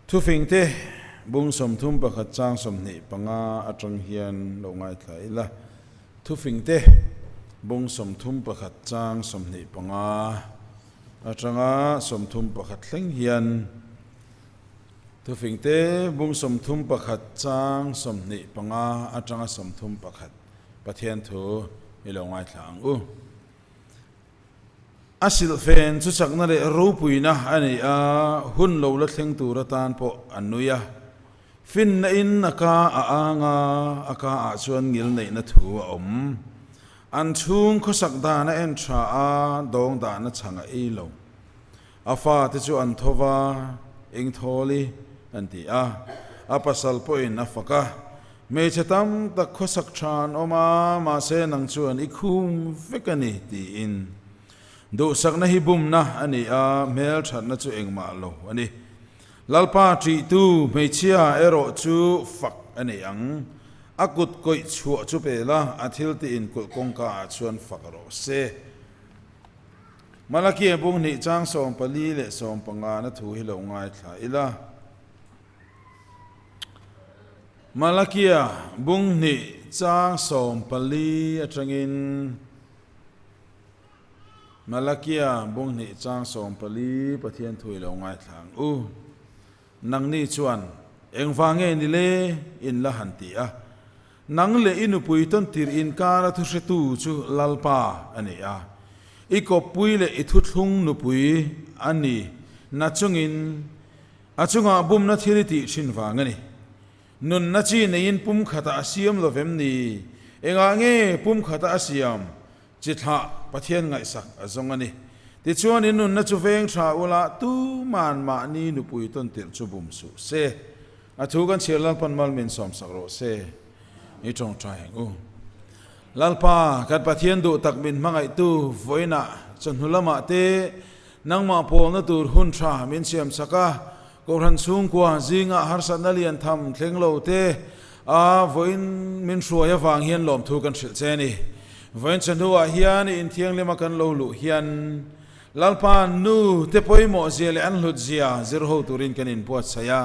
Thufingte bung 31 chang 25 atang hian lo ngaithla ila. Thufingte bung 31 chang 25 atanga 31 thleng hian Thufingte bung 31 chang 25 atanga 31 Pathian thu i lo ngaithla ang u. A silhfen chu chakna leh ropuina a nei a, hun lo la thleng tur atan pawh a nui a. Finna in a ka a ang a, a ka ah chuan ngil neihna thu a awm. An chhung khawsak dan a en tha a, dawng dahna chhang a ei lo. A fate chu an tho va, Eng thawli? an ti a. A pasal pawhin a fak a, Hmeichhe tam tak khawsak tha an awm a, mahse nang chuan i khum vek a ni, tiin. Duhsakna hi bumna a ni a, hmelthatna chu engmah lo a ni. Lalpa ṭihtu hmeichhia erawh chu fak a ni ang. A kut kawih chhuah chu pe la, a thil tiin kulh kawngka ah chuan fak rawh se. Malakia bung hnih chang 14 leh 15 na thu hi lo ngaithla ila. Malakia bung hnih chang 14 atangin Malakia bung hnih chang 14 Pathian thu i lo ngaithla ang u. Nangni chuan engvang nge ni le in la han ti a. Nang leh i nupui tawn tir inkara thuhretu chu Lalpa a ni a. I kawppui leh i thuthlung nupui a ni na chungin A chungah bumna thil i tih thin vang a ni. Nunna chi neiin pum khatah a siam lo vem ni? Engah nge pum khata a siam? Chi thlah Pathian ngaihsak a zawng a ni. Tichuan in nunna chu veng tha ula tuman mahni nupui tawn tirh chu bum suh se. A thu kan chhiar Lalpan mal min sawmsak rawh se. I tawngtai ang u. Lalpa, kan Pathian duh tak min hmangaihtu vawiinah chawhnu lamah te Nangmah pawlna tur hun tha min siam sak a, Kohhran chhungkua zingah harsatna lian tham thleng lo te a vawiin min hruai avang hian lawmthu kan hrilh che a ni. Vawiin chawhnuah hian i inthianglima kan lo luh hian Lalpa nu te pawimawh zia leh an hlut zia zir ho turin kan inbuatsaih a,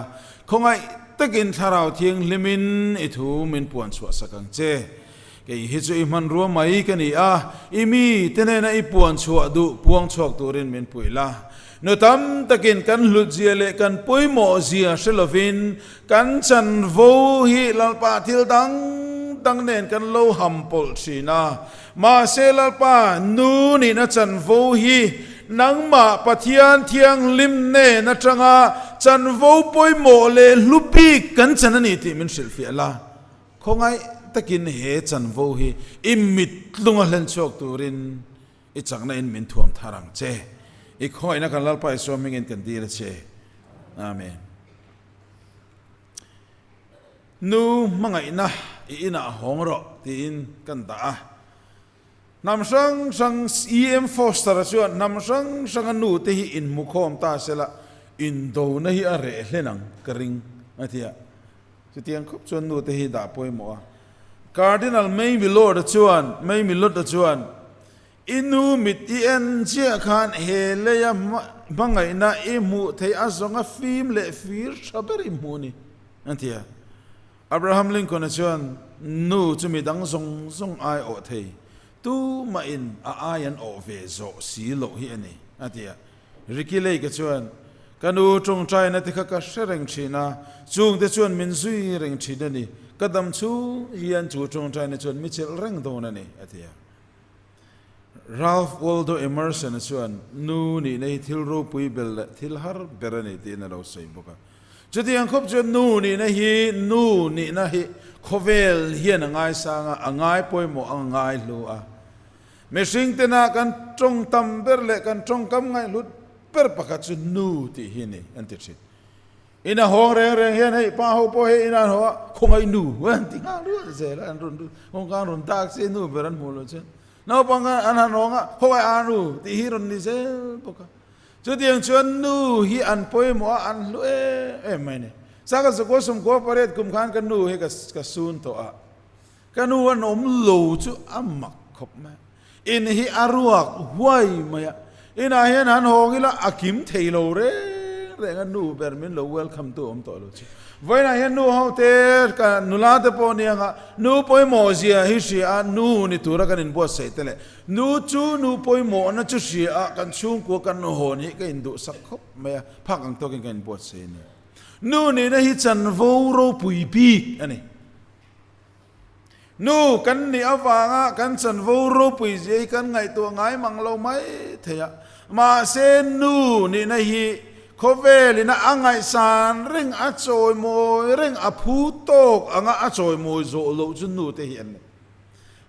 khawngaih takin Thlarau Thianghlimin i thu min puan chhuah sak ang che. Kei hi chu i hmanrua mai ka ni a, i mi te nena i puan chhuah duh puang chhuak turin min puih la. Nu tam takin kan hlut zia leh kan pawimawh zia hre lovin kan chanvo hi Lalpa thil dang dang nen kan lo ham pawlh thin a. Mahse Lalpa nu nihna chanvo hi nangmah Pathian thianghlim nen atanga chanvo pawimawh leh hlu bik kan chan a ni tih min hrilhfiah la. Khawngaih takin he chanvo hi i mit tlunga hlen chhuak turin i chakna in min thuam thar ang che. I khawngaihna kan Lalpa Isua hmingin kan dil a che. Amen. Nu hmangaihna i inah hawng rawh tiin kan dah a. Hnam hrang hrang EM Foster-a chuan hnam hrang hranga nu te hi inhmukhawm ta sela indona hi a reh hlen ang ka ring a ti a. Chutiang khawp chuan nu te hi dah pawimawh a. Cardinal Maimilord-a chuan Maimilot-a chuan, I nu mit i en chiah khan he leia hmangaihna i hmuh theih a zawnga fim leh fir tha ber i hmuh a ni, a ti a. Abraham Lincoln-a chuan, Nu chu mi dang zawng zawng ai awh thei, tumahin a ai an awh ve zawh si loh hi a ni, a ti a. Ricky Lake-a chuan, Ka nu tawngtaina te kha ka hre reng thin a, chungte chuan min zui reng thin a ni. Ka dam chhung hian chu tawngtaina chuan mi chelh reng dawn a ni, a ti a. Ralph Waldo Emerson-a chuan, Nu nihna hi thil ropui bel leh thil har ber a ni, tiin a lo sawi bawk a. Chutiang khawp chuan nu nihna hi nu nihna hi khawvel hian a ngaisang a, a ngai pawimawh a ngai hlu a. Mihring tena kan tawng tam ber leh kan tawngkam ngaihhlut ber pakhat chu nu tih hi a ni an ti thin. Ina hawng reng reng hian hei pa ho pawh hei ina an haw a, khawngaih nu an ti nghal rual zel a, an rawn kawngka an rawn dak se nu ber an hmuh loh chuan naupang khan an han hawng a, khawngaih a nu tih hi rawn ni zel bawk a. Chutiang chuan nu hi an pawimawh a, an hlu em em mai a ni. Saka zakua sawmkua pariat kum khan ka nu hi ka sun tawh a, ka nu an awm lo chu a mak khawp mai. In hi a ruak huai mai a, inah hian han hawng ila a kim thei lo reng. reng a nu ber min lo welcome tu awm tawh lo chu. Vawiinah hian nu ho te, ka nula te pawh ni anga nu pawimawh zia hi hria a, nu ni tura kan inbuatsaih te leh nu chu nu pawimawhna chu hria a kan chhungkua kan hawn hi ka induhsak khawp mai a, phak ang tawkin kan inbuatsaih a ni. Nu nihna hi chanvo ropui bik a ni. Nu kan nih avanga kan chanvo ropui zia hi kan ngaihtuah ngai mang lo mai thei a. Mahse nu nihna hi khawvelin a ngaihsan reng, a chawimawi reng, a phu tawk anga a chawimawi zawh loh chu nu te hi an ni.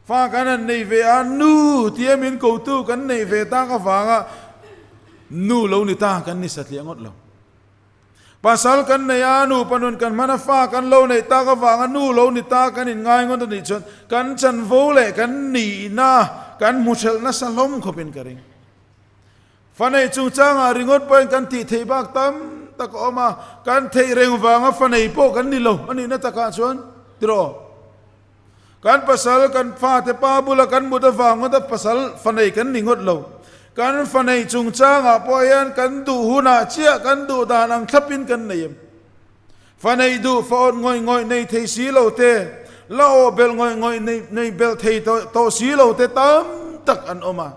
Fa kan han nei ve a, nu tia min kotu kan neih ve tak avanga nu lo ni ta kan ni satliah ngawt lo. Pasal kan nei a, nupa nun kan hman a, fa kan lo neih tak avanga nu lo ni ta kan inngai ngawt a nih chuan kan chanvo leh kan nihna kan hmu hrelh nasa hlawm khawpin ka ring. Fa neih chungchangah ringawt pawhin kan tih theih bak tam tak a awm a, kan theih reng vanga fa nei pawh kan ni lo a nihna takah chuan tiraw? Kan pasal, kan fate pa bula kan mut avang ngawt a pasal fa nei kan ni ngawt lo. Kan fa nei chungchangah pawh hian kan duh hunah chiah kan duh dan ang thlapin kan nei em? Fa nei duh, fa awt ngawih ngawih nei thei si lo te, la awh belh ngawih ngawih nei nei belh thei tawh si lo te tam tak an awm a.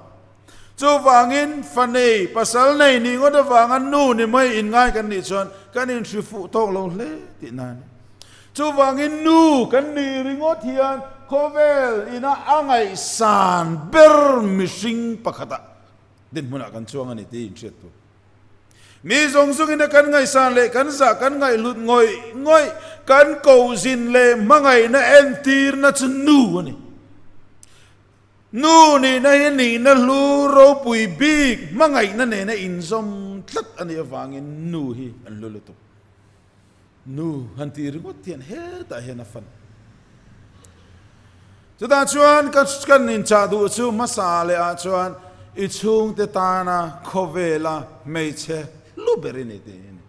Chuvangin fa nei, pasal nei nih ngawt avanga nu ni mai inngai kan nih chuan kan inhri fuh tawk lo hle tihna a ni. Chuvangin nu kan nih ringawt hian khawvel ina a ngaihsan ber mihring pakhatah dinhmunah kan chuang a ni tih inhriat tur. Mi zawng zawngin a kan ngaihsan leh kan zah kan ngaihhlut ngawih ngawih kan kohzin leh hmangaihna entirna chu nu a ni. Nu nihna hi nihna hlu ropui bik hmangaihna nena inzawm tlat a nih avangin nu hi an hlu lutuk. Nu han tih ringawt hian hetah hian a fan. Chutah chuan ka kan inchah duh chu hmasa leh ah chuan i chhungte tana khawvela hmeichhe hlu ber i ni tih hi a ni.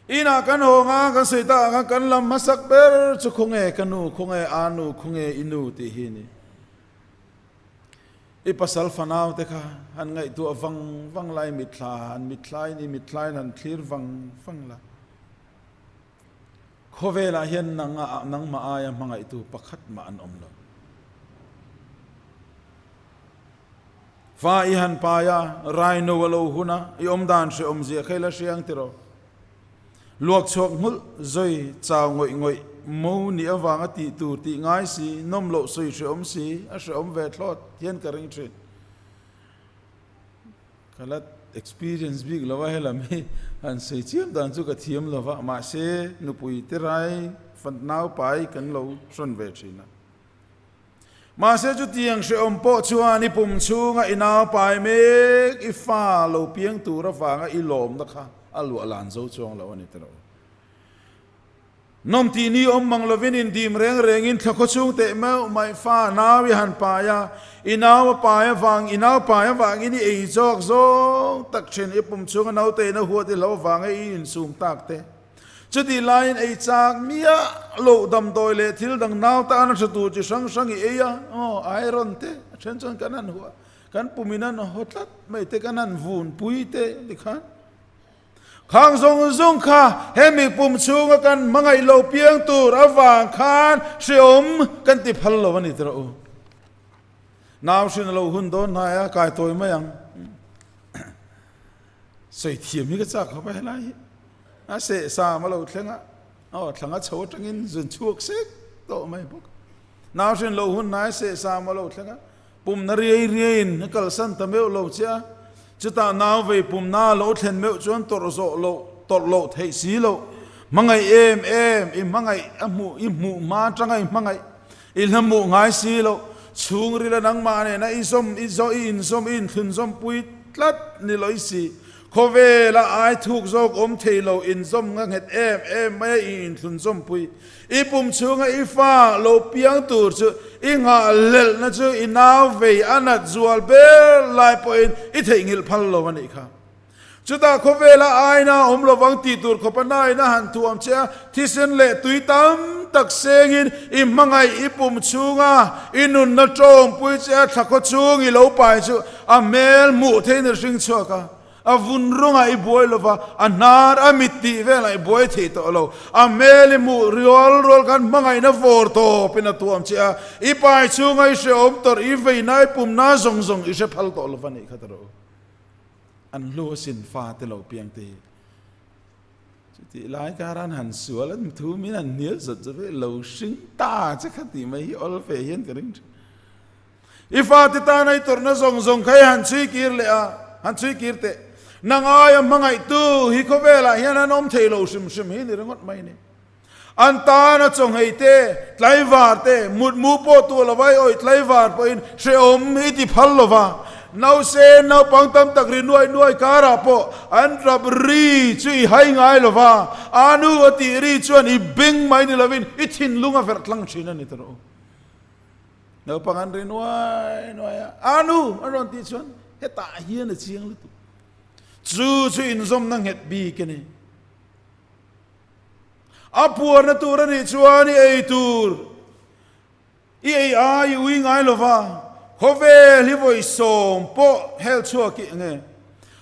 Inah kan haw nga, kan sawi tak ang khan kan lam hmasak ber chu khawnge ka nu, khawnge a nu, khawnge i nu tih hi a ni. I pasal fanau te kha han ngaihtuah vang vang la, i mitthla han mitthlain i mitthlain han thlir vang vang la. Khawvelah hian nanga nangmah aia hmangaihtu pakhat mah an awm lo. Fa i han pai a, raino a lo hun a, i awm dan hrehawm zia kha i la hriang tiraw? Luak chhuak nghulh zawi chau ngawih ngawih mo nih avanga tih tur tih ngai si, nawm loh sawi hrehawm si, a hrehawm ve thlawt hian ka ring thin. Ka la experience bik lo a, helam hi han sawi chiam dan chu ka thiam lo va, mahse nupui te rai nau pai kan lo hrawn ve thin a. Mahse chutiang hrehawm pawh chuan i pum chhunga i nau pai mek, i fa lo piang tur avanga i lawmna kha a luah lan zo chuang lo a ni tiraw. Nawm tih ni awm mang lovin indim reng rengin thlakhaw chhung teh meuh mai fa nau i han pai a, i nau a pai avang, i nau pai avangin i ei zawk zawng tak thin, i pum chhunga nautein a huat i hlauh avanga i insum tak te. Chutih laiin ei chak miah loh damdawi leh thil dang nau tan a tha tur chi hrang hrang i ei a, aw iron te a then chuan kan han huah, kan pumin an haw tlat mai te, kan han vun pui te tikhan khang zawng zawng kha hemi pum chhunga kan hmangaih lo piang tur avang khan hreawm kan ti phal lo a ni tiraw u. Nau hrin a lo hun dawn hnai a, kai tawi mai ang. Sawi thiam hi ka chak khawp a helai hi. A seh sam a lo thleng a, aw thlang a chho atangin zun chhuak sek tawh mai bawk. Nau hrin lo hun hnai seh sam a lo thleng a, pumna riai riaiin a kalsan ta meuh lo che a. Chutah nau vei pumna a lo thlen meuh chuan tawrh zawh loh, tawrh loh theih si loh. Hmangaih em em, i hmangaih a hmuh, i hmuh hma atanga i hmangaih, i hla hmuh ngai si loh. Chhungrila nangmah nena i zawm, i zawh, i inzawm, i inthlunzawmpui tlat ni lo i si. Khawvela ai thuk zawk awm thei lo inzawm nga nghet em em mai a i inthlunzawmpui. I pum chhunga i fa lo piang tur chu i nghahhlelhna chu i nau vei a nat zual ber lai pawhin i theihnghilh phal lo a nih kha. Chutah khawvela aina a awm lovang tih tur khawpa nain a han thuam che a, thisen leh tui tam tak sengin i hmangaih i pum chhunga i nunna tawngpui che a thlakhaw chhung i lo pai chu a hmel hmuh theiin a hring chhuak a. A vun rawngah i buai lo va, a hnar a mit tih velah i buai thei tawh lo. A hmel i hmuh rual rual khan hmangaihna vawr tawpin a tuam che a, i pai chhunga i hrehawm tawrh, i veina, i pumna zawng zawng i hre phal tawh lo va nih kha ta rawh u. An hlu asin fate lo piang te hi. Chutih lai karan han sual an thu min han hnial zawt zawt ve, lo hring ta che kha tih mai hi awl fe hian ka ring thin. I fate tana i tawrhna zawng zawng kha i han chhui kir leh a, han chhui kir teh. Nang aia hmangaihtu hi khawvelah hian an awm thei lo hrim hrim hi ni ringawt mai ni. An tana chawnghei te, tlaivar te, mutmu pawh tuah lova i awih tlaivar pawhin hrehawm i ti phal lova. Nause naupang tam tak ri nuai nuai karah pawh an rap ri chu i hai ngai lova, a nu a tih ri chuan i beng mai ni lovin i thinlung a verh tlang thin a ni ta rawh u. Naupang an ri nuai nuai a, a nu an rawn tih chuan hetah hian a chiang lutuk. Chu chu inzawmna nghet bik a ni. A puarna tur a nih chuan i ei tur i ei ai i ui ngai lo va, khawvel hi vawi sawm pawh hel chhuak i enge.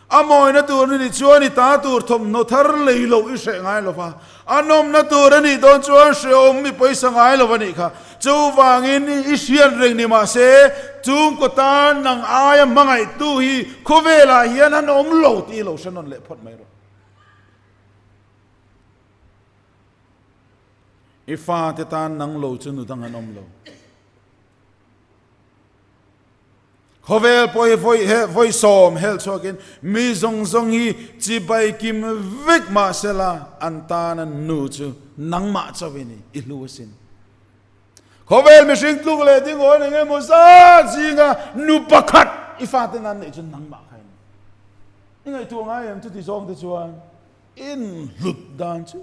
A mawina tur a nih chuan i ta tur thawmhnaw thar lei loh i hreh ngai lo va, a nawmna tur a nih dawn chuan hrehawm i pawisa ngai lo a nih kha. Chuvangin i hriat reng ni mah se, chungkaw tan nang aia hmangaihtu hi khawvelah hian an awm lo tih i lo hre nawn leh phawt mai rawh. I fate tan nang lo chu nu dang an awm lo. Khawvel pawh hi vawi he vawi sawm hel chhuakin mi zawng zawng hi chibai kim vek mah sela an tan an nu chu nangmah chauhin i hlu asin. Khawvel mihring tluk leh ding awn eng emaw zat zinga nu pakhat i fate nan neih chu nangmah kha i ni. I ngaihtuah ngai em chuti zawng te chuan in hlut dan chu.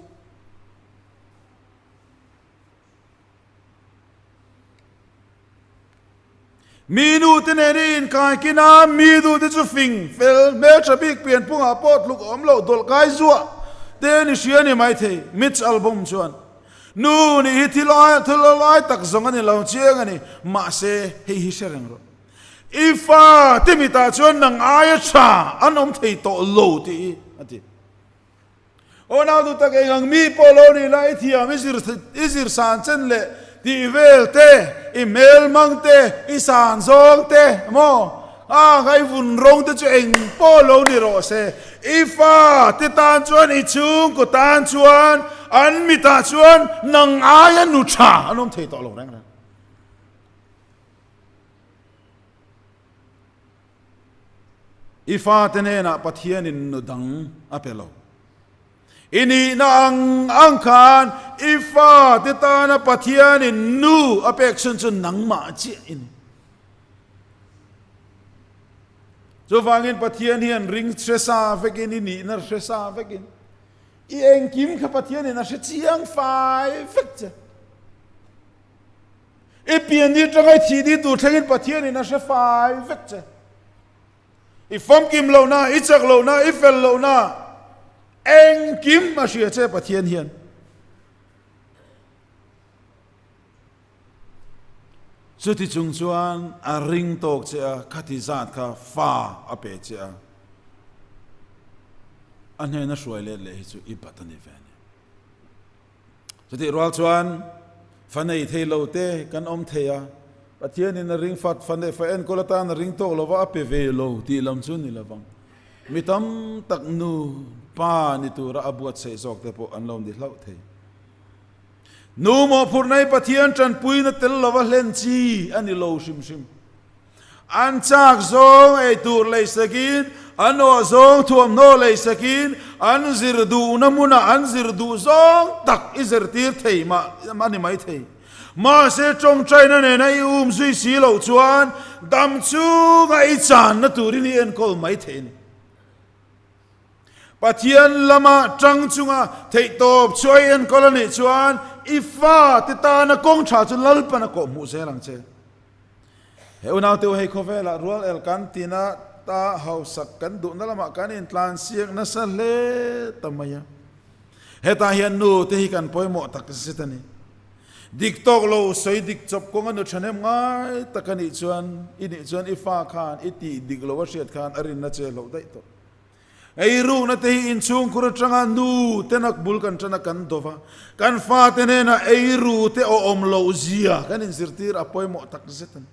Mi nu te nen i inkai kin a, mi nu te chu fing fel hmeltha bik pianpungah pawh tluk awm loh dawlh kai zuah te ni hria ni maithei. Mitch Albom chuan, Nu nih hi thil ai thil lai tak zawng a ni lo chiang a ni, mahse hei hi hre reng rawh. I fa te mitah chuan nang aia tha an awm thei tawh lo tih hi a ti. Aw nau duh tak eng ang mi pawh lo ni la i thiam i zir i zir san chen leh tih vel te i hmel hmang te i san zawng te maw a ka i vun rawng te chu eng pawh lo ni rawh se i fa te tan chuan i chhungkaw tan chuan an mitah chuan nang aia nu tha an awm thei tawh lo reng reng. I fate hnenah Pathianin nu dang a pe lo. I nihna ang ang khan i fate tana Pathianin nu a pek chhun chu nangmah chiah i ni. Chuvangin Pathian hian ring hre sa vekin i nihna hre sa vekin i engkim kha Pathianin a hre chiang fai vek che. I pian ni atanga i thih ni tur thlengin Pathianin a hre fai vek che. I famkim lohna, i chak lohna, i fel lohna, engkim a hria che Pathian hian. Chuti chung chuan a ring tawk che a, khati zat kha fa a pe che a. A hnena hruai let leh hi chu i bat a ni ve a ni. Chutih rual chuan fa nei thei lo te kan awm thei a, Pathianin a ring fat, fa nei fa enkawl atan a ring tawk lo va, a pe ve lo tih lam chu ni lovang. Mi tam tak nu, pa ni tura a buatsaih zawk te pawh an lo ni hlauh thei. Nu mawhphurhna hi Pathian tanpuina tel lova hlen chi a ni lo hrim hrim. An chak zawng ei tur lei sakin, an awh zawng thuamhnaw lei sakin, an zir duhna hmunah an zir duh zawng tak i zirtir thei mah a ni mai thei. Mahse, tawngtaina nena i um zui si loh chuan dam chunga i channa turin i enkawl mai thei a ni. Pathian lama tang chunga theihtawp chu a i enkawl a nih chuan i fate tana kawng tha chu Lalpan a kawhhmuh zel ang che. He unaute u hei khawvelah rual el kan tina ta hausak kan duhna lamah kan intlan siak nasa hle ta mai a. Hetah hian nu te hi kan pawimawh tak zet a ni. Dik tawk lo sawi dik chawp kawnga nu thahnem ngai tak a nih chuan i nih chuan i fa khan i tih dik lo a hriat khan a rinna che hloh daih tawh. Eirukna te hi inchhungkhur atanga nu tena bul kan tana kan do va, kan fate hnena eiru te awm loh zia kan inzirtir a pawimawh tak zet a ni.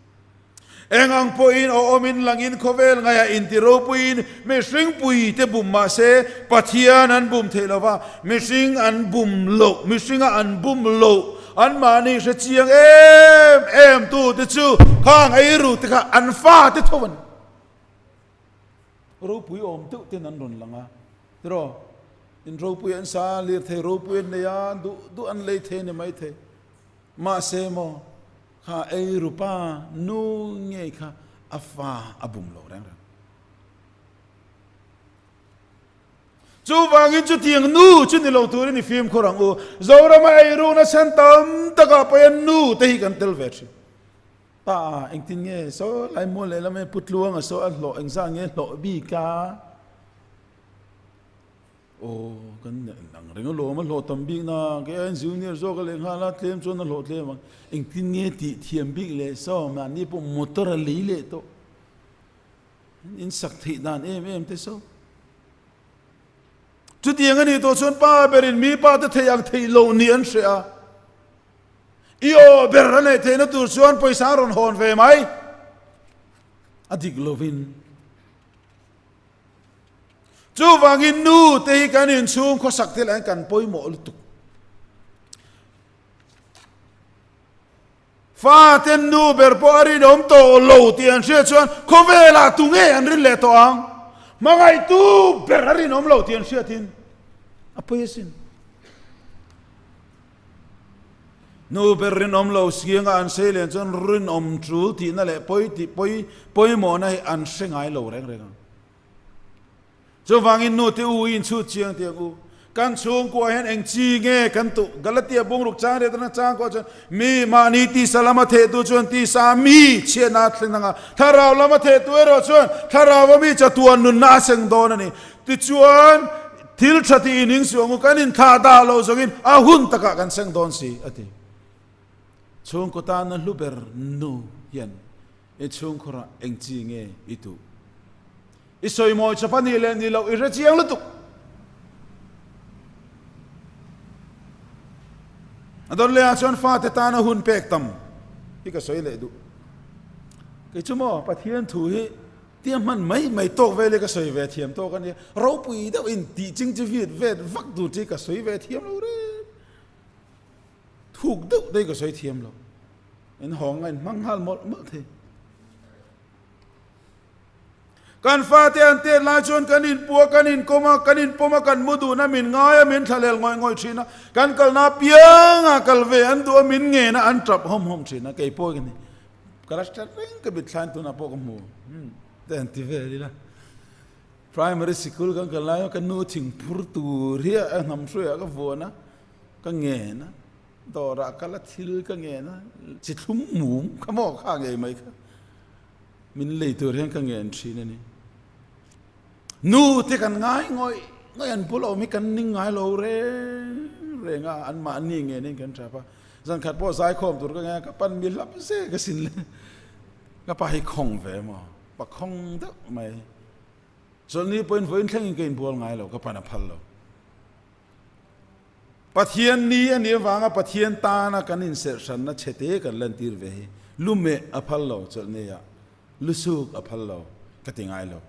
Eng ang pawhin awmin langin khawvel ngaihah inti ropuiin mihring pui te bum mah se Pathian an bum theih lo va, mihring an bum loh, mihringa an bum loh, anmahni hre chiang em em tu te chu khang eiru te kha an fate tho a ni. Ropui awm deuh ten an rawn lang a, tiraw? In ropui an sa a, lirthei ropui an nei a, duh duh an lei thei a ni maithei. Mahse maw, kha eiru pa nu ngei kha a fa a bum lo reng reng. Chuvangin chutiang nu chu ni lo turin i fimkhur ang u. Zorama eirukna chhan tam takah pawh hian nu te hi kan tel ve thin. Pa, engtin nge saw lai mual leh lam e Pu Tluanga saw a hlawh engzah nge hlawh bik a? Aw, kan ang reng alawm a hlawh tam bik na, kei aiin junior zawk a leh nghal a, tlem chuan a hlawh tlem ang. Engtin nge tih thiam bik leh saw mahni pawh motor a lei leh tawh. In sak theih dan em em te saw. Chutiang a nih tawh chuan pa berin mi pa te theih ang theih loh nih an hreh a. I aw ber a neih theihna tur chuan pawisa a rawn hawn ve mai. A dik lovin. Chuvangin nu te hi kan inchhung khawsak te lah kan pawimawh lutuk. Fa ten nu ber pawh a rinawm tawh lo tih an hriat chuan khawvelah tu nge an rin leh tawh ang? Hmangaihtu ber a rinawm lo tih an hriatin a pawi asin. Nu ber rinawm lo sianga an sei len chuan rinawm tul tihna leh pawi tih pawi pawimawhna hi an hre ngai lo reng reng ang. Chuvangin nu te u i inchhut chiang tih ang u. Kan chhungkua hian eng chi nge kan tuh? Galatia bungruk chang riat atanga chang kuah chuan mi mahni tisa lama thehtu chuan tisa mi chhiatna a thlen ang a, thlarau lama thehtu erawh chuan thlarau a mi chatuan nunna a seng dawn a ni. Tichuan, thil tha tih in insuh ang u, kan inthlah dah loh zawngin a hun takah kan seng dawn si, a ti. Chhungkaw tana hlu ber nu hian i chhungkhawrah eng chi nge i tuh? I sawi mawi chawp a nih leh nih loh i hre chiang lutuk. A dawn lehah chuan fate tana hun pek tam hi ka sawi leh duh. Kei chu maw Pathian thu hi Tia hman mai mai tawk vel hi ka sawi ve thiam tawk a nia, ropui deuh in tih ching chi vit vet vak tur chi ka sawi ve thiam lo reng. Thuk deuh daih ka sawi thiam lo. In hawng a in hmang nghal mawlh mawlh thei. Kan fate an tet lai chuan kan inpua, kan inkawm a, kan inpawm a, kan mu duhna min ngai a, min thlalel ngawih ngawih thin a, kan kalna apianga kal ve an duh a, min ngen a, an tap hawm hawm thin a, kei pawh ka ni. Ka la hre reng ka mit thlain tunah pawh ka hmu te an ti vel ila. Primary sikul kan kal lai ka nu thing phur tur hi a hnam hruaiah ka vuan a, ka ngen a, dawrah kal a thil ka ngen a, chi thlum mum kha maw kha ngei mai kha min lei tur hian ka ngen thin a ni. Nu te kan ngai ngawih ngawih an bul awm hi kan ning ngai lo reng reng a, anmahni ngenin kan tap a. Zan khat pawh zaikhawm tur ka ngai a, ka pan mi hlap zek a sin le. Ka pa hi khawng ve maw? Pa khawng deuh mai. Chawlhni pawhin vawiin thlengin ka inbual ngai lo, ka pan a phal lo. Pathian ni a nih avanga Pathian tana kan inserhhranna chhete kan lantir ve hi lumeh a phal lo, chawlhni ah lusuk a phal lo ka ti ngai lo.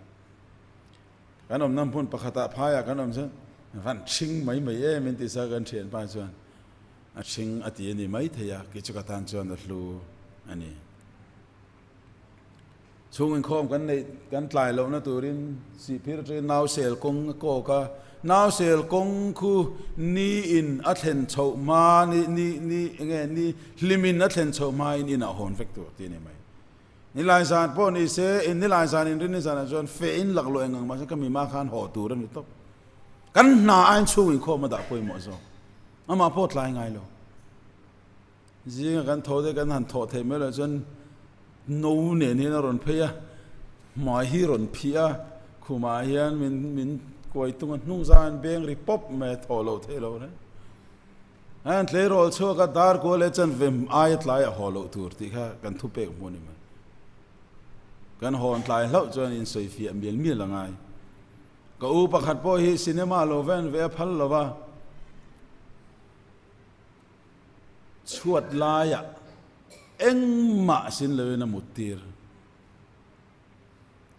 Kan awmna hmun pakhatah phaiah kan awm chuan van ṭhing mai mai em in ti sa kan ṭhianpa chuan a ṭhing a ti a ni maithei a, kei chu ka tan chuan a hlu a ni. Chhung inkhawm kan neih kan tlai lohna turin sihphir aṭangin nausel kawng a kawk a, nausel kawng khu ni in a thlen chhoh hma ni ni ni enge ni hlim in a thlen chhoh hma in inah hawn vek tur tih a ni mai. Nilai zan pawh ni se, in nilai zan in rin ni zanah chuan feh in laklawh eng ang mahse ka mima khan haw tur a ni tawp. Kan hna aiin chhung inkhawm a dah pawimawh zawk. Amah pawh tlai ngai lo. Zinga kan tho te kan han thawh theih mai loh chuan no nen hian a rawn phei a, hmai hi rawn phih a, khumah hian min min kuai tung a, hnung zang an beng ri pawp mai a, thawh loh theih loh reng. An tleirawl chhuak a, dar kual leh chuan vem aia tlai a haw loh tur tih kha kan thupek hmuh a ni mai. Kan hawn tlai hlauh chuan insawifiah mial mial a ngai. Ka u pakhat pawh hi cinema lo ven ve a phal lo va, chhuat laiah engmah sin loin a mut tir.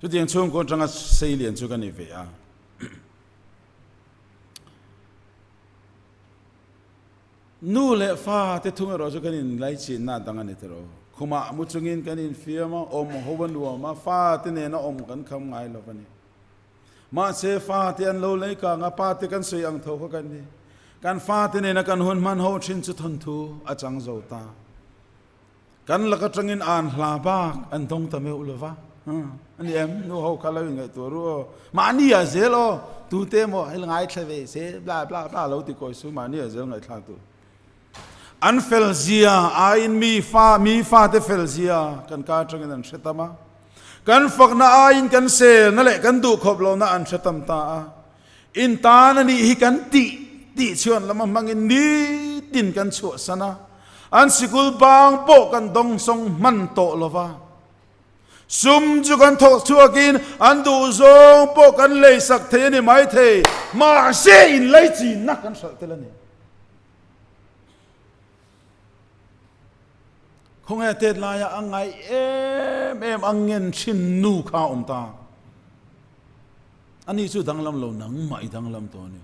Chutiang chhungkaw atanga sei lian chu ka ni ve a. Nu leh fa te thung erawh chu kan inlaichinna a dang a ni tawh. Khumah mu chungin kan infiam a, awm ho a nuam a, fa te nena awm kan kham ngai lo a ni. Mahse fa te an lo lei kang a, pa te kan sawi ang tho kha kan ni. Kan fa te nena kan hun hman ho thin chu thawnthu a chang zo ta. Kan lak atangin an hla bak an dawng ta meuh lo va. A ni em? Nu ho kha lo inngaihtuah ru aw. Mahni ah zel aw, tute emaw hei ngaithla ve se bla bla bla lo ti kawi su mahni ah zel ngaihthlak tur. An fel zia aiin mi fa mi fate fel zia kan kar atangin an hre tam a. Kan fakna aiin kan selna leh kan duhkhawp lohna an hre tam ta a. In tan a nih hi kan tih tih chhuan lama hmangin nitin kan chhuahsan a, an sikul bang pawh kan dawngsawng hman tawh lo va. Sum chu kan thawk chhuakin an duhzawng pawh kan leisak thei a ni maithei, mahse inlaichinna kan hralh tel a ni. Khawnge tet laia a ngaih em em a ngen thin nu kha a awm ta. Ani chu danglam lo nangmah i danglam tawh a ni.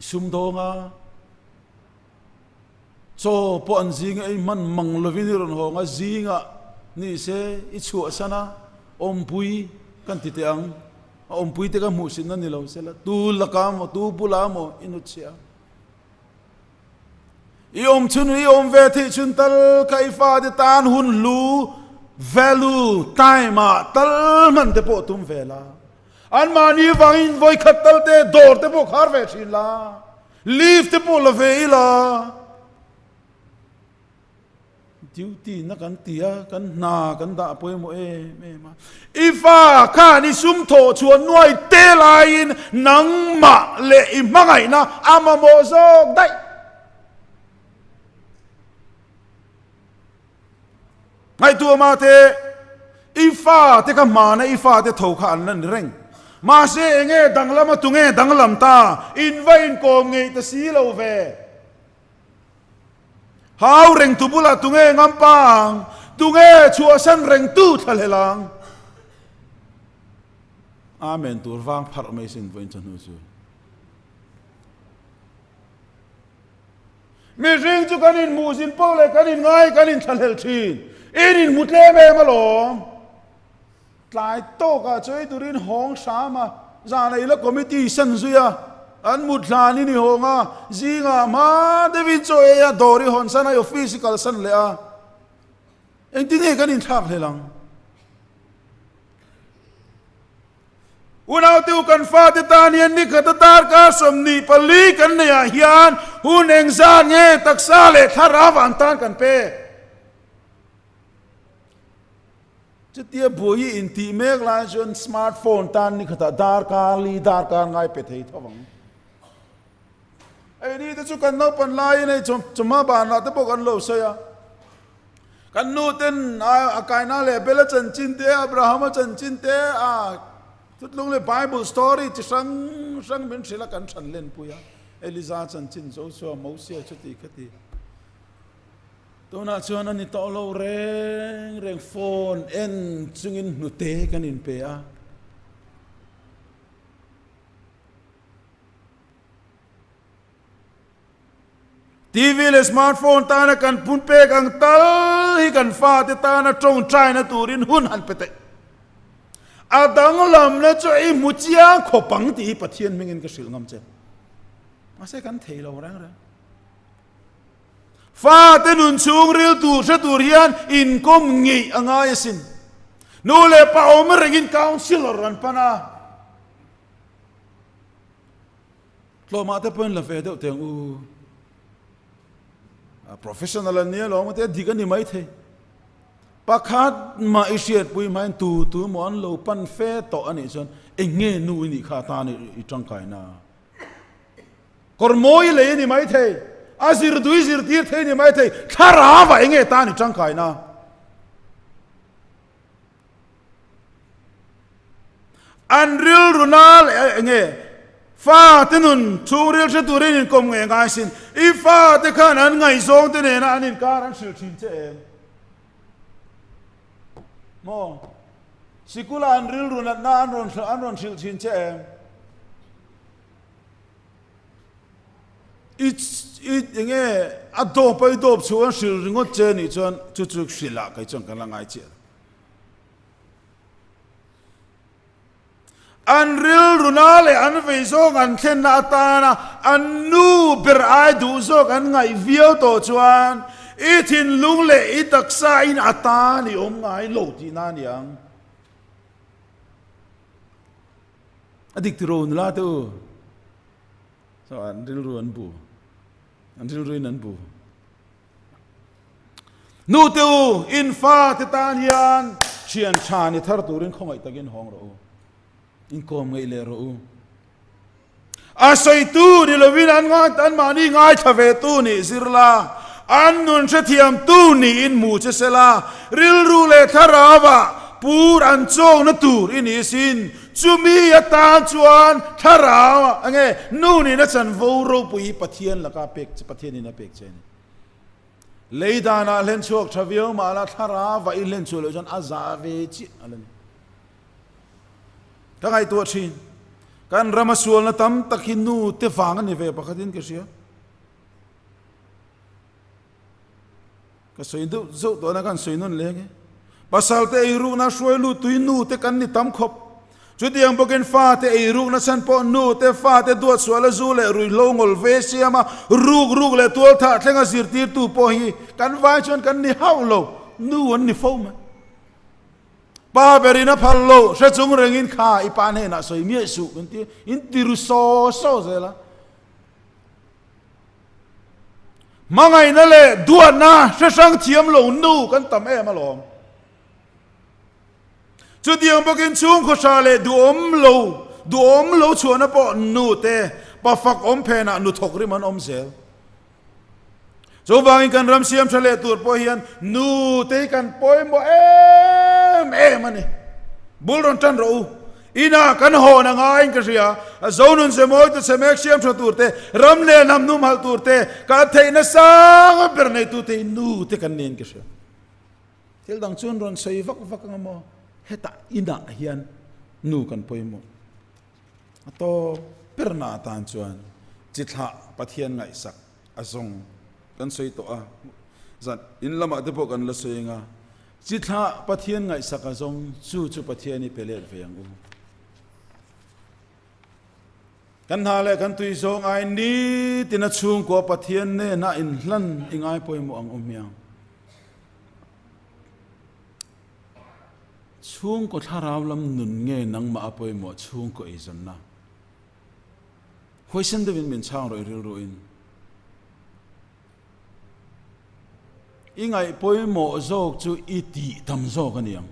I sumdawng a, chaw pawh an zinga ei hman mang lovin i rawn hawng a, zingah ni se i chhuahsan a, awmpui kan ti teh ang, a awmpui te ka hmuhsitna ni lo sela, tu lakah maw, tu bulah maw i hnutchhiah a. I awm chhun i awm ve theih chhun tal kha i fate tan hun hlu, value, time ah tal hman te pawh tum ve la. Anmahni vangin vawikhat tal te dawr te pawh khar ve thin la, leave te pawh la ve ila. Duty na kan ti a, kan hna kan dah pawimawh em em a. I fa khan i sum thawh chhuah nuai te laiin nangmah leh i hmangaihna a mamawh zawk daih. Ngaihtuah mah teh, i fa te kha hmana i fa te tho kha an la ni reng. Mahse enge danglam a tunge danglam ta, in va inkawm ngei ta si lo ve. Hau rengtu bulah tunge ngampa ang? Tunge chhuahsan rengtu thlahlel ang? Amen tur vang pharh mai sin vawiin chawhnu chu. Mihring chu kan inhmuh zin poh leh kan inngai kan inthlahlel thin. In inhmu tlem em alawm. Tlai tawkah chawi turin hawng hram a, zan ei la committee san zui a, an mut hlanin i hawng a, zingah hma deuhin chaw ei a, dawr i hawn san a, i office i kalsan leh a, engtin nge kan inthlak hlel ang? Unaute u kan fate tan hian nikhat a darkar 24 kan neih ah hian hun engzat nge taksa leh thlarau an tan kan pek? Chutia buai i intih mek lai chuan smart phone tan ni khatah darkar li darkar ngai pe thei tho ang. Hei ni te chu kan naupan laiin hei chawhma banah te pawh kan lo sawi a. Kan nu ten a Kaina leh Abela chanchin te, Abrahama chanchin te, a thutlung leh Bible story chi hrang hrang min hrilh a kan hran lenpui a. Eliza chanchin, Joshua, Mosia chuti khati. Tunah chuan a ni tawh lo reng reng phone en chungin hnute kan inpe a. TV leh smartphone tana kan pun pek ang tal hi kan fate tana tawngtaina turin hun han pe teh. A danglamna chu i hmu chiang khawp ang tih hi Pathian hmingin ka hrilh ngam che. Mahse kan thei lo reng reng. Fate nun chhungril tur hre tur hian inkawm ngeih a ngai asin. Nu leh pa awm rengin councillor an pan a. Tlawmah te pawhin la ve deuh teh ang u. A professional an nia lawm te dik a ni mai thei. Pakhat mah i hriatpui hmain tu tu maw an lo pan fe tawh a nih chuan eng nge nu i nih kha atan i tangkaina. Kawr mawi lei a ni mai thei, a zir dui zirtir thei a ni mai thei, thlarau ah enge tan i tangkaina? An rilru na leh eng nge fate nun chhungril hre turin inkawm ngei ngai sin. I fate khan an ngaihzawng te nena an inkar an hrilh thin che em? Maw? Sikula an rilru natna an rawn an rawn hrilh thin che em? I i eng nge a dawp a i dawp chhuah an hrilh ringawt che nih chuan chu chu hrilh ah kei chuan kan la ngai chiah lo. An rilruna leh an vei zawng an thlenna atana an nu ber ai duh zawk an ngaih viau tawh chuan i thinlung leh i taksa in a tan i awm ngai lo tihna a ni ang. A dik tiraw nula te u? Saw an rilru an bu. An rilruin an bu. Nu te u, in fa te tan hian thian tha ni thar turin khawngaih takin hawng rawh u. In kawm ngeih leh rawh u. A sawitu ni lovin an ngai an mahni ngaithla ve tu nih zir la, an nun hrethiam tu niin hmu che se la, rilru leh thlarauah pur an chawkna tur i ni sin. Chumi atan chuan thlarau enge nu nihna chanvo ropui Pathian laka pek che Pathianin a pek che a ni. Lei danah hlen chhuak tha viau mah la thlarau va i hlen chhuah loh chuan a za ve chiah a la ni. Ka ngaihtuah thin. Kan rama sualna tam tak hi nu te vang a ni ve pakhatin ka hria. Ka sawi deuh zeuh tawh na kan sawi nawn leng e. Pasal te ei rukna hruai lut tui nu te kan ni tam khawp. Chutiang bawkin fa te ei rukna chhan pawh nu te fa te duat suala zu leh ruihhlo ngawl ve siam a ruk ruk leh tual thah thlenga zirtirtu pawh hi kan vai chuan kan ni hauh lo, nu an ni fo mai. Pa berin a phal lo, hre chung rengin kha i pa hnenah sawi miah suh kan ti, in ti ru saw saw zel a. Hmangaihna leh duatna hre hrang thiam lo nu kan tam em alawm. Chutiang bawkin chhungkhaw hra leh duhawm lo, duhawm lo chhuahna pawh nu te pa fak awm phenah nu thawk rim an awm zel. Chuvangin kan ram siam tha leh tur pawh hian nu te hi kan pawimawh em em a ni. Bul rawn tan rawh u. Inah kan hawn a ngaiin ka hria. Zonun ze mawi tu chhe mek siam tha tur te, ram leh hnam hnum halh tur te, kan theihna sang ber nei tu te hi nu te kan niin ka hria. Thil dang chuan rawn sawi vak vak ang maw? Hetah inah hian nu kan pawimawh. A tawp berna atan chuan chi thlah Pathian ngaihsak a zawng kan sawi tawh a, zan in lamah te pawh kan la sawi ang a, chi thlah Pathian ngaihsak a zawng chu chu Pathian i pe let ve ang u. Kan hna leh kan tui zawng ai nitin a chhungkua Pathian nena inhlan i ngai pawimawh ang u hmiang. Chhungkaw thlarau lam nun nge nangmah a pawimawh chhungkaw eizawnna? Huaisen deuhin min chhang rawih rilruin. I ngaih pawimawh zawk chu i tih tam zawk a ni ang.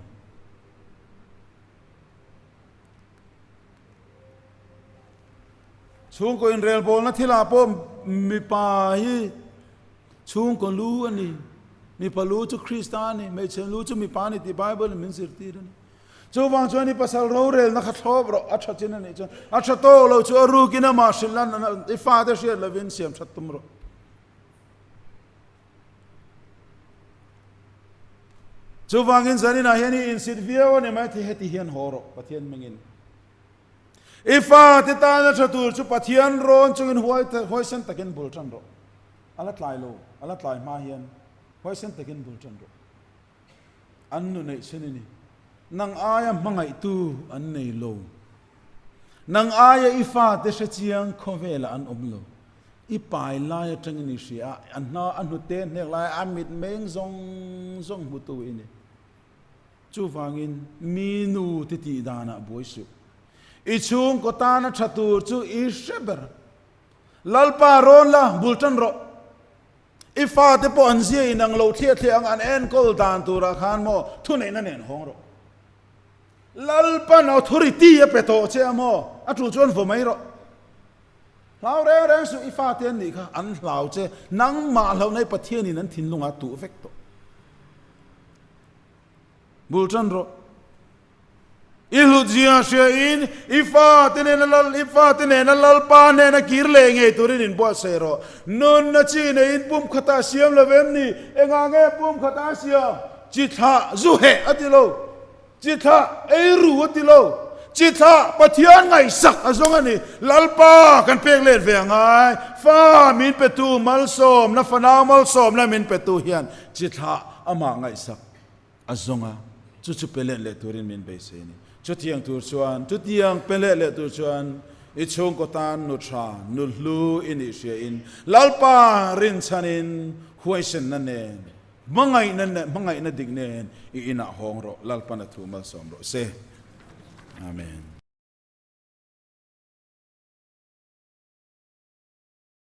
Chhungkaw inrelbawlna thilah pawh mipa hi chhungkaw lu a ni. Mipa lu chu Krista a ni, hmeichhe lu chu mipa a ni tih Bible in min zirtir a ni. Chuvang chuan i pasal rorelna kha thlawp rawh, a tha chin a nih chuan a tha tawk lo chu a rukin amah hrilh lan i fate hriat lovin siam that tum rawh. Chuvangin zaninah hian i insit viau a ni mai thei heti hian haw rawh Pathian hmingin. I fate tana tha tur chu Pathian rawn chungin huai huaisen takin bul tan rawh. A la tlai lo, a la tlai hma hian huaisen takin bul tan rawh. An nu neih chhun i ni. Nang aia hmangaihtu an nei lo. Nang aia i fate hre chiang khawvelah an awm lo. I pai lai atangin i hria a, a hna a hnute hnek lai a mitmeng zawng zawng hmutu i ni. Chuvangin mi nu ti tih danah buai suh. I chhungkaw tana tha tur chu i hre ber. Lalpa rawn la, bul tan rawh. I fate pawh an zia inang lo thliah thliah ang, an enkawl dan turah khan maw thuneihna nen hawng rawh. Lalpan authority a pe tawh che a maw, a tul chuan vaw mai rawh. Hlau reng reng suh, i fate an nih kha, an hlau che, nangmah hlauhna i Pathianin an thinlungah tuh vek tawh. Bul tan rawh. I hlutzia hria in i fate nena Lal, i fate nena Lalpa hnena kir leh ngei turin inbuatsaih rawh. Nunna chi neiin pumkhatah a siam lo vem ni? Engah nge pumkhatah a siam? Chi thlah zu heh a ti lo. Chi thlah ei ru a ti lo. Chi thlah Pathian ngaihsak a zawng a ni. Lalpa kan pek let ve a ngai. Fa min petu malsawmna, fanau malsawmna min petu hian chi thlah amah ngaihsak A zawng a, chu chu pe let leh turin min beisei a ni. Chutiang tur chuan, chutiang pe let leh tur chuan i chhungkaw tan nu tha, nu hlu i nih hriain, Lalpa rinchhanin huaisenna nen, hmangaihna nen, hmangaihna dik nen i inah hawng rawh. Lalpan a thu malsawm rawh se. Amen.